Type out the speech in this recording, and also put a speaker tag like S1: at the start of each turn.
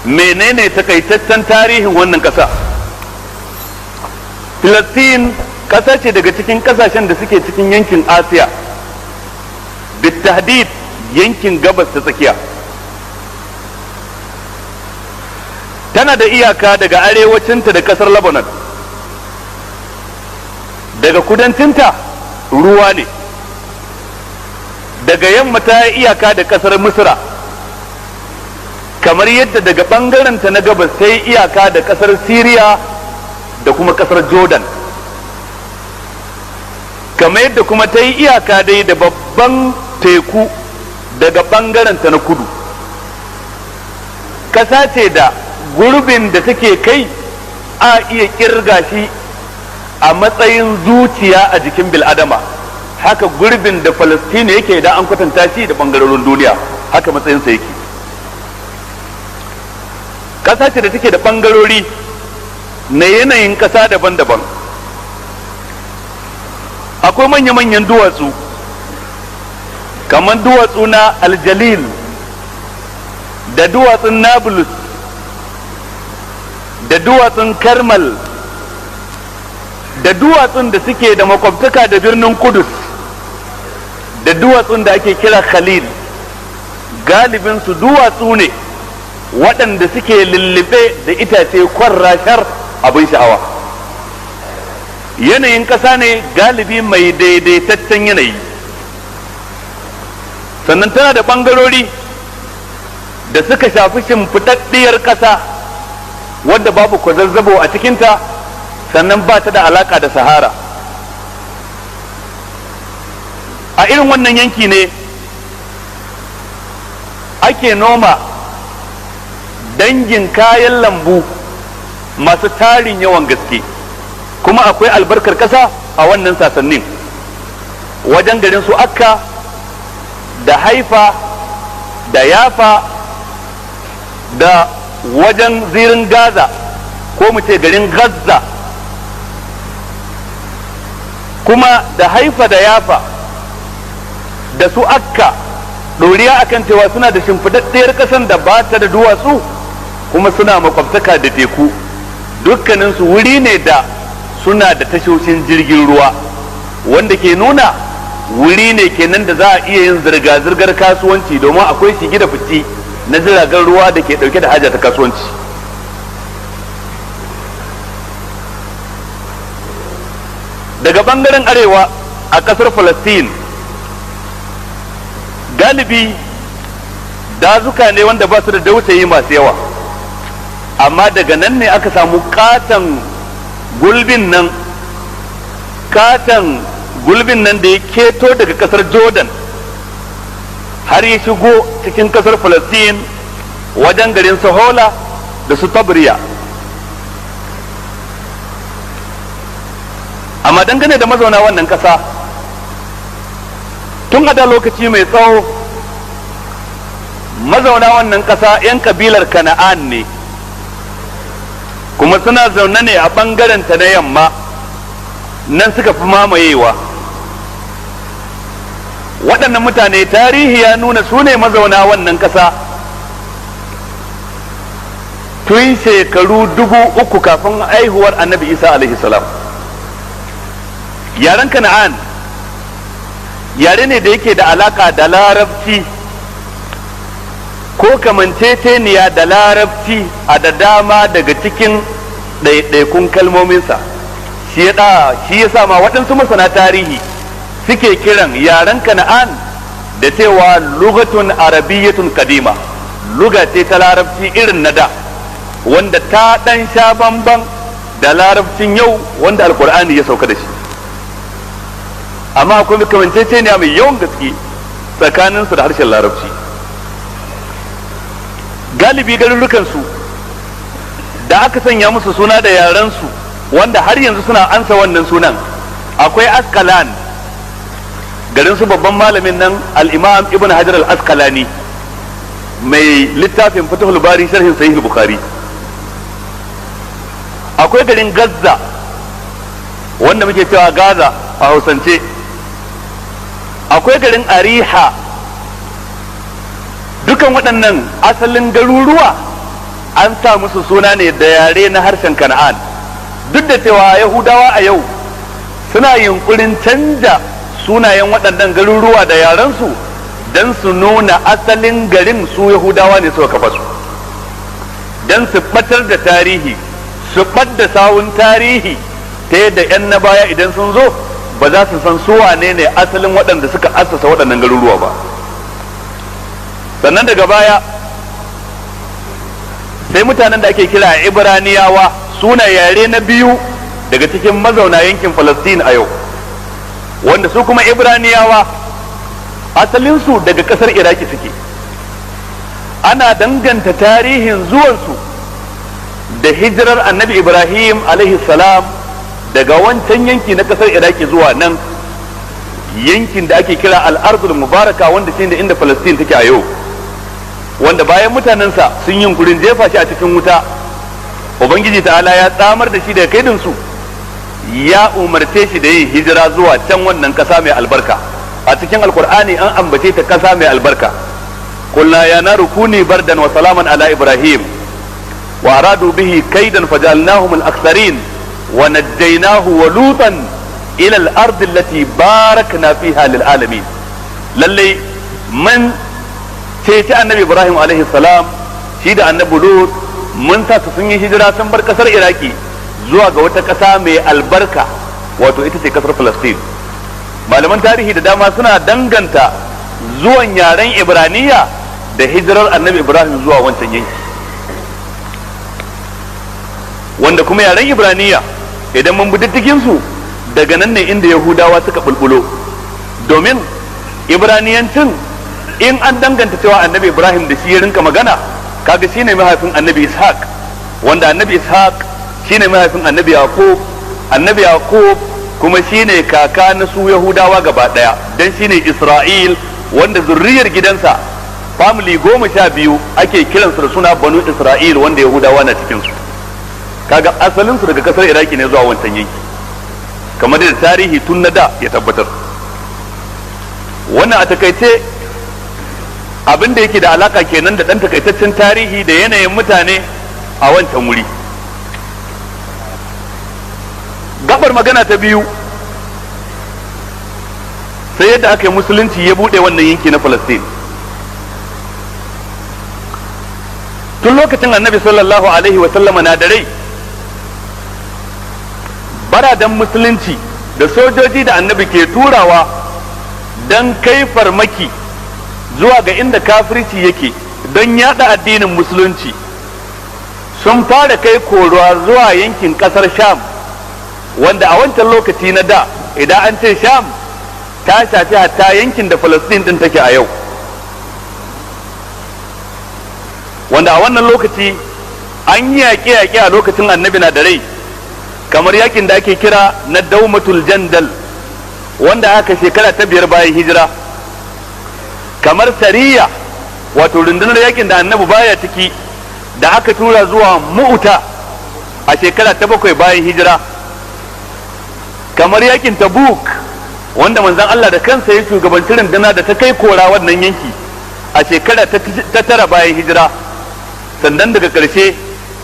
S1: Menene takaitaccen tarihin wannan ƙasa? Filistin ƙasa ce daga cikin ƙasashen da suke cikin yankin Asiya, bitahdid yankin Gabas ta Tsakiya. Tana da iyaka daga arewacinta da ƙasar Lebanon, daga kudancinta ruwa ne, daga yamma ta yi iyaka da ƙasar Misra, kamar yadda daga ɓangarenta na gabas ta yi iyaka da ƙasar Syria da kuma ƙasar Jordan, kamar yadda kuma ta yi iyaka dai da babban teku daga ɓangarenta na kudu. Ƙasa ce da gurbin da take kai a iya kirga shi a matsayin zuciya a jikin bil'adama. Haka gurbin da Falastini yake idan an kwatanta shi da ɓangarorin duniya, haka matsayinsa yake. Ƙasa ce da take da ɓangarori na yanayin ƙasa daban-daban. Akwai manya-manyan duwatsu kamar duwatsu na Aljalil da duwatsun Nablus da duwatsun Karmal da duwatsun da suke da makwabtaka da birnin Kudus da duwatsun da ake kira Khalil. Galibinsu duwatsu ne waɗanda suke lullube da itace kwarrashar abin sha'awa. Yanayin ƙasa ne galibi mai daidaitaccen yanayi. Sannan tana da ɓangarori da suka shafi shimfiɗaɗɗiyar ƙasa wadda babu kwazazzabo a cikinta, sannan ba ta da alaƙa da sahara. A irin wannan yanki ne ake noma dangin kayan lambu masu tarin yawan gaske, kuma akwai albarkar ƙasa a wannan sasannin wajen garin su Akka da Haifa da Yafa da wajen zirin Gaza, ko mu ce garin Gaza. Kuma da Haifa da Yafa da su Akka, ɗoriya akan cewa suna da shimfiɗaɗɗiyar ƙasan da ba ta da duwatsu, kuma suna makwabtaka da teku. Dukkaninsu wuri ne da suna da tashoshin jirgin ruwa, wanda ke nuna wuri ne kenan da za a iya yin zirga-zirgar kasuwanci, domin akwai shige da fice na jiragen ruwa da ke dauke da haja ta kasuwanci. Daga bangaren arewa a kasar Falastin, galibi dazuka ne wanda ba su da dausayi masu yawa, amma daga nan ne aka samu katon gulbin nan, katon gulbin nan da ya keto daga kasar Jordan har ya shigo cikin kasar Falastin wajen garin Sahola da su Tabriya. Amma dangane da mazauna wannan kasa, tun a da lokaci mai tsawo mazauna wannan kasa 'yan kabilar Kana'an ne, kuma suna zaune ne a ɓangaren ta na yamma, nan suka fi mamayewa. Waɗannan mutane tarihi ya nuna su ne mazauna wannan ƙasa tun shekaru 3000 kafin aihuwar Annabi Isa alaihi salam. Yaren Kana'an yare ne da yake da alaka da Larabci ko kamanceceniya da Larabci a da dama daga cikin ɗaiɗaikun kalmominsa. Shi ya sa ma waɗansu masana tarihi suke kiran yaren Kana'an da cewa lugatun arabiyyatun kadima, luga ce ta Larabci irin na da, wanda ta ɗan sha bamban da Larabcin yau wanda Alkur'ani ya sauka da shi. Amma akwai kamanceceniya mai yawan gaske tsakaninsu da harshen Larabci. Galibi garurukansu da aka sanya musu suna da yarensu, wanda har yanzu suna ansa wannan sunan, akwai Askalan, garin su babban malamin nan al-Imam Ibn Hajar al-Asqalani mai littafin Fathul Bari sharhin Sahih Bukhari. Akwai garin Gaza wanda muke cewa Gaza a Hausance. Akwai garin Ariha. Dukan waɗannan asalin garuruwa An sa musu suna ne da yare na harshen Kana'an, duk da cewa Yahudawa a yau suna yunkurin canja sunayen waɗannan garuruwa da yarensu don su nuna asalin garin su Yahudawa ne suka kafa su, don su ɓatar da tarihi, su ɓadda sawun tarihi, ta yadda 'yan na baya idan sun zo ba za su san su wane ne asalin waɗanda suka assasa waɗannan garuruwa ba. Sannan daga baya sai mutanen da ake kira Ibraniyawa, suna yare na biyu daga cikin mazauna yankin Falastin a yau, wanda su kuma Ibraniyawa asalinsu daga ƙasar Iraki suke. Ana danganta tarihin zuwansu da hijirar Annabi Ibrahim alaihi salam daga wancan yanki na kasar Iraki zuwa nan yankin da ake kira Al'ardul Mubaraka, wanda shi ne inda Falastin take a yau, wanda bayan mutanensa sun yi yunkurin jefa shi a cikin wuta, Ubangiji Ta'ala ya tsamar da shi daga kaidinsu, ya umarce shi da yin hijira zuwa can wannan kasa mai albarka. A cikin Alkur'ani an ambace ta kasa mai albarka: قلنا يا نار كوني بردا وسلاما على ابراهيم وارادوا به كيدا فجعلناهم الاخسرين ونجيناه ولوطا الى الارض التي باركنا فيها للعالمين. Lalle mun ceci Annabi Ibrahim alaihi salam, shi da Annabi Lut, mun sa su sun yi hijira, sun bar kasar Iraki zuwa ga wata kasa mai albarka, wato ita ce kasar Palestine. Malaman tarihi da dama suna danganta zuwan yaren Ibraniya da hijirar Annabi Ibrahim zuwa wancan yanki, wanda kuma yaren Ibraniya, idan mun bi diddigin su, daga nan ne inda Yahudawa suka bulbulo, domin Ibraniyancin in an danganta cewa Annabi Ibrahim da shi ya rinka magana, kaga shine mahaifin Annabi Ishaq, wanda Annabi Ishaq shine mahaifin Annabi Yaqub, Annabi Yaqub kuma shine kaka na su Yahudawa gaba daya, dan shine Isra'il, wanda zurriyar gidansa, family 12, ake kiransu da suna Banu Isra'il, wanda Yahudawa na cikin su. Kaga asalin su daga kasar Iraki ne zuwa wancan yanki, kamar da tarihi tun na da ya tabbatar. Wannan a takaice abin da yake da alaka kenan da dan takaitaccen tarihi da yanayin mutane a wancan wuri. Gabar magana ta biyu, sai yadda aka yi musulunci ya bude wannan yanki na Falastin. Tun lokacin Annabi sallallahu alaihi wa sallama na da rai, baradan musulunci da sojoji da Annabi ke turawa don kai farmaki zuwa ga inda kafirci yake don yada addinin musulunci, sun fara kai koruwa zuwa yankin kasar Sham, wanda a wancan lokaci na da idan an ce Sham, ta shafi hatta yankin da Falastin din take a yau, wanda a wannan lokaci an yi yaƙe-yaƙe a lokacin Annabi na da rai, kamar yakin da ake kira na Daumatul Jandal, wanda aka shekara ta 5 bayan hijira, kamar sariya, wato rundunar yakin da Annabi baya ciki, da aka tura zuwa Mu'uta a shekara ta 7 bayan hijira, kamar yakin Tabuk, wanda manzon Allah da kansa ya shugabanci runduna da ta kai kora wannan yanki a shekara ta 9 bayan hijira. Sannan daga ƙarshe